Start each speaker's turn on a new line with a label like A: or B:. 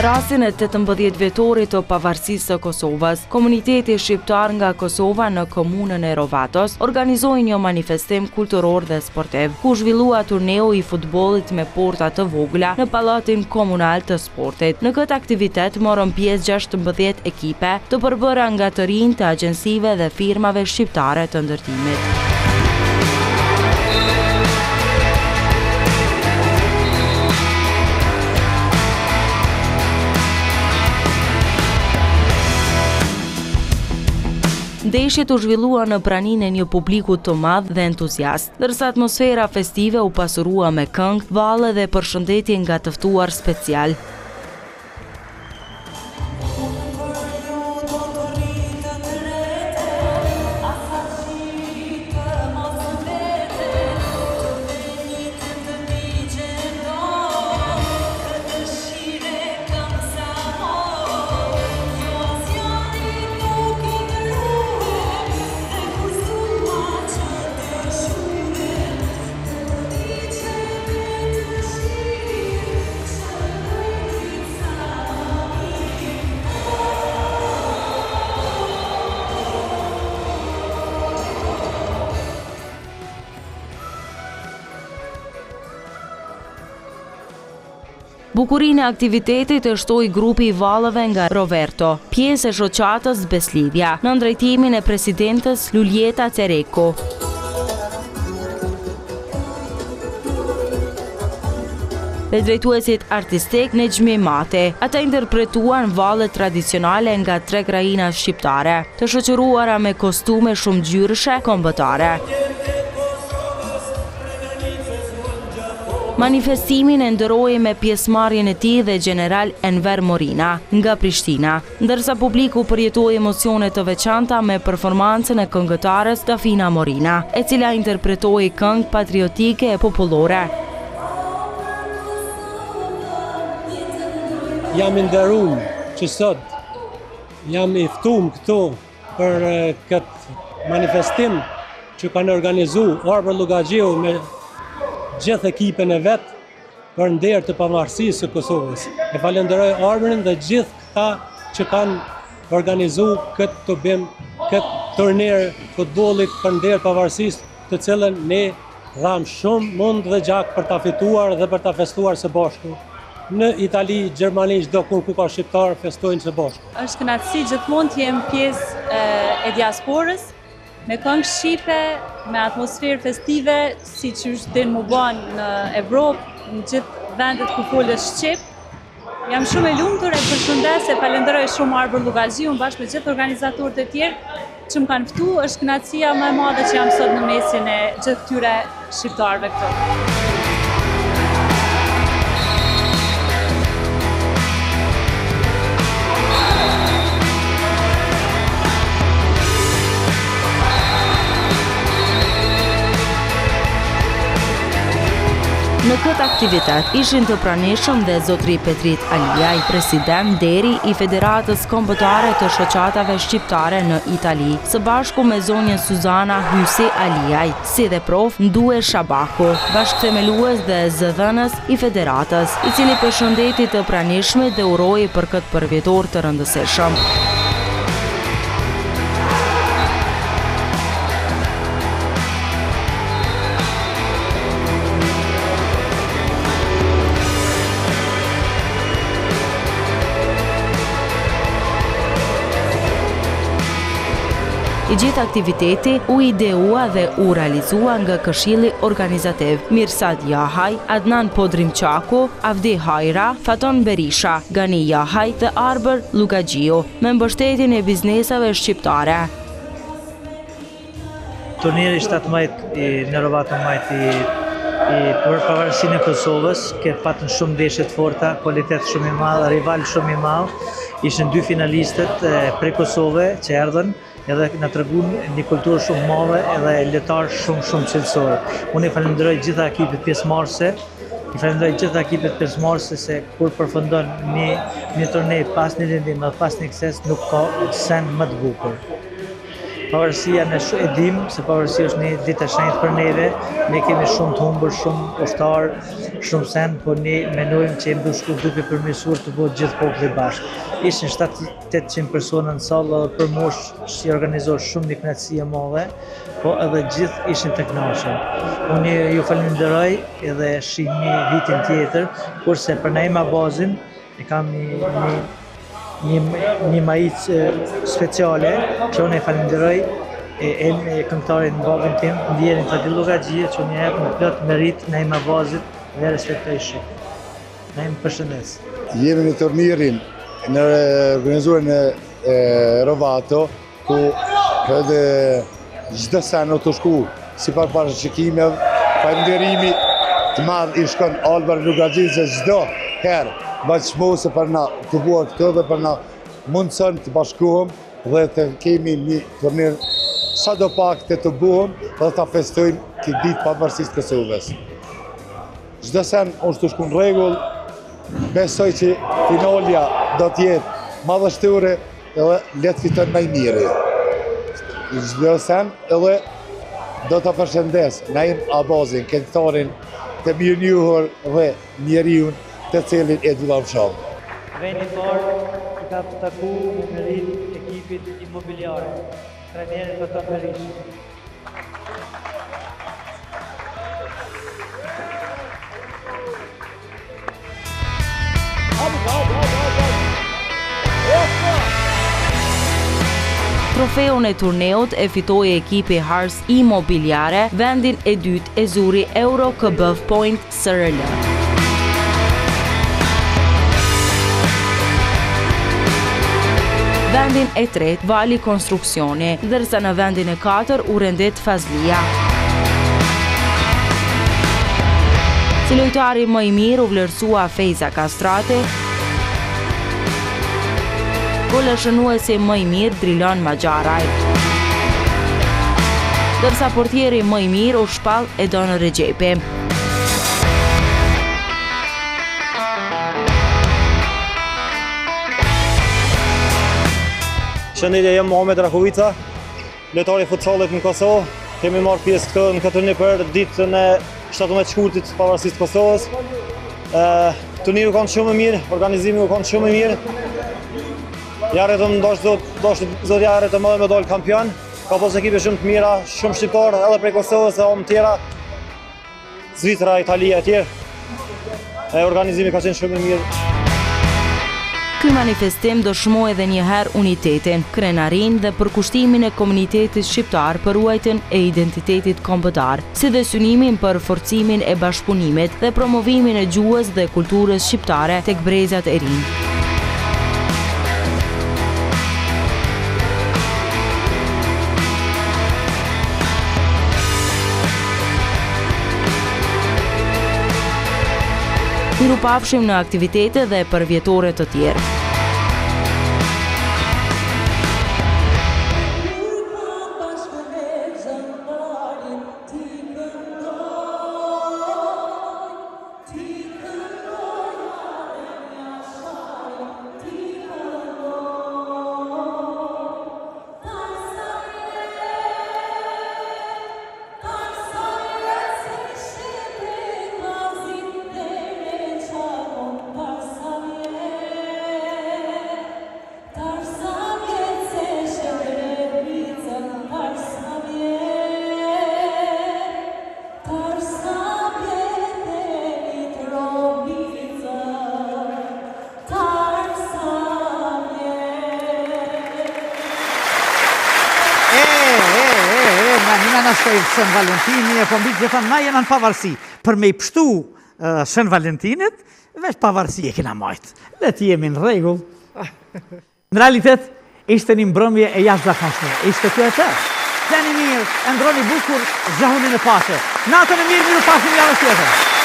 A: rastin e 18 vjetorit të pavarësisë së Kosovës, komuniteti shqiptar nga Kosova në komunën e Rovatos organizoi një manifestim kulturor dhe sportiv, ku u zhvillua turneu i futbollit me porta të vogla në Pallatin Komunal të Sportit. Në këtë aktivitet morën pjesë 16 ekipe, të përbëra nga të rinj të agjencive dhe firmave shqiptare të ndërtimit. Ndeshjet u zhvilluan në praninë e një publiku të madh dhe entuziast, ndërsa atmosfera festive u pasurua me këngë, valle dhe përshëndetje nga të ftuar special. Bukurinë e aktivitetit e shtoi grupi i valleve nga Roverto, pjesë e shoqatës Beslidhja, nën drejtimin e presidentes Luljeta Cereku. Dhe drejtuesit artistik Nexhmi Mati. Ata interpretuan valle tradicionale nga tre krahina shqiptare, të shoqëruara me kostume shumëngjyrëshe kombëtare. Manifestimin e nderoi me pjesëmarrjen e tij dhe gjeneral Enver Morina, nga Prishtina, ndërsa publiku përjetoi emocione të veçanta me performancën e këngëtares Dafina Morina, e cila interpretoi këngë patriotike e popullore.
B: Jam i nderum që sot jam i ftum këtu për këtë manifestim që kanë organizu Arbër Llugaxhiu me gjithë ekipin e vet për nder të pavarësisë së Kosovës. E falenderoj Arbërin dhe gjithë këta që kanë organizu këtë tubim, këtë turnir futbollit për nder pavarësisë, të cilën ne dhamë shumë mund dhe gjak për ta fituar dhe për ta festuar së bashku. Në Itali, Gjermani, çdo ku ku ka shqiptar, festojnë së bashku.
C: Është kënaqësi gjithmonë të jem pjesë e diasporës, me këngë shqipe, me atmosferë festive, siç është din mu ba në Evropë, në gjithë vendet ku folet shqip. Jam shumë e lumtur e përshëndes e falenderoj shumë Arbër Llugaxhiun bashkë me gjithë organizatorët e tjerë që më kanë ftu, është kënaqësia më e madhe që jam sot në mesin e gjithë këtyre shqiptarëve këtu.
A: Në këtë aktivitet ishin të pranishëm dhe zotri Petrit Aliaj, president nderi i Federatës Kombëtare të Shoqatave Shqiptare në Itali, së bashku me zonjën Suzana Hysi Aliaj, si dhe prof. Ndue Shabaku, bashkëthemelues dhe zëdhënës i Federatës, i cili përshëndeti të pranishmit dhe uroi për këtë përvjetor të rëndësishëm. I gjithë aktiviteti u ideua dhe u realizua nga Këshilli Organizativ, Mirsad Jahaj, Adnan Podrimqaku, Avdi Hajra, Faton Berisha, Gani Jahaj dhe Arbër Llugaxhiu, me mbështetjen e bizneseve shqiptare.
D: Turniri 17 i në Rovato majt i, i për pavarësinë e Kosovës, ke patën shumë ndeshje të forta, kualitet shumë i madh, rival shumë i madh. Ishin dy finalistët prej Kosove që erdhën edhe na tregun një kulturë shumë madhe edhe lojtarë shumë shumë cilësor. Unë i falenderoj gjitha ekipet pjesëmarrëse, i falenderoj gjitha ekipet pjesëmarrëse se kur përfundon një një turne pas një lëndim dhe pas një sukses nuk ka sen më të bukur. Pavarësia ne e dim se pavarësia është një ditë e shenjtë për neve, ne kemi shumë të humbur, shumë ushtarë, shumë sen, por ne menojmë që jemi duke shku duke përmirësuar të bëhet gjithë populli bashkë. Ishin 7-800 persona në sallë dhe për mu si organizator shumë një kënaqësi e madhe, po edhe gjithë ishin të kënaqur. Unë ju falënderoj edhe shihmi vitin tjetër, kurse për Naim Abazin e kam një, një një një maicë speciale që unë e falënderoj e e këngëtarin babën tim, ndjerin Fadil Llugaxhia që unë e jap me plot meritë Naim Abazit dhe e respektoj shumë. Naim përshëndes.
E: Jemi në turnirin në organizuar në Rovato, ku edhe çdo sen o tu shku sipas parashikimeve, falënderimi të madh i shkon Arbër Llugaxhisë se çdo herë bën çmos për na tubuar këtu dhe për na mundëson të bashkohem dhe të kemi një turnir sado pak të tubohem dhe ta festojmë këtë ditë pavarësisë të Kosovës. Çdo sen është tu shku në rregull, besoj që finalja do të jetë madhështore edhe le të fiton ma i miri. Çdo sen edhe do të përshëndes Naim Abazin, këngëtarin të mirënjohur dhe njeriun të cilin e duam
D: shumë. Vendi i parë i ka taku me meritë ekipit imobiliare, trajnerit Faton Berisha.
A: Trofeun e turneut e fitoi ekipi Hars Imobiliare, vendin e dytë e zuri Euro KB Point SRL. Vendin e tretë Vali Konstruksioni, ndërsa në vendin e katër u rendit Fazlia. Si lojtari më i mirë u vlerësua Fejza Kastrati, golashënuesi më i mirë Drilon Maxharraj. Ndërsa portieri më i mirë u shpall Edon Rexhepi.
F: Përshëndetje, jam Mohamed Rakovica, Lojtar i futsollit në Kosovë, kemi marrë pjesë këtu në këtë turnir për ditën e 17 shkurtit të pavarësisë të Kosovës. Turniri u konë shumë i mirë, organizimi u konë shumë i mirë. Ja arritëm dashtë Zoti, dashtë Zoti ja arritëm edhe me dalë kampion. Ka pas ekipe shumë të mira, shumë shqiptarë edhe prej Kosovës e më tjera. Zvicra, Italia e tjerë. E organizimi ka qenë shumë i mirë.
A: Ky manifestim dëshmoi edhe një herë unitetin, krenarinë dhe përkushtimin e komunitetit shqiptar për ruajtjen e identitetit kombëtar, si dhe synimin për forcimin e bashkëpunimit dhe promovimin e gjuhës dhe kulturës shqiptare tek brezat e rinj. Mirupafshim në aktivitete dhe përvjetore të tjerë.
G: E, e, e, e, na një na shkoi Shën Valentini, e po mbi gjitha na jena në pavarësi. Për me i pështu uh, Shën Valentinit, veç pavarësi e kena majtë. Le të jemi në rregull. Në realitet, ishte një mbrëmje e jashtëzakonshme. Ishte kjo e tërë. Fleni mirë, ëndrroni bukur, zgjohuni në paqe. Natën e mirë, mirupafshim javës tjetër.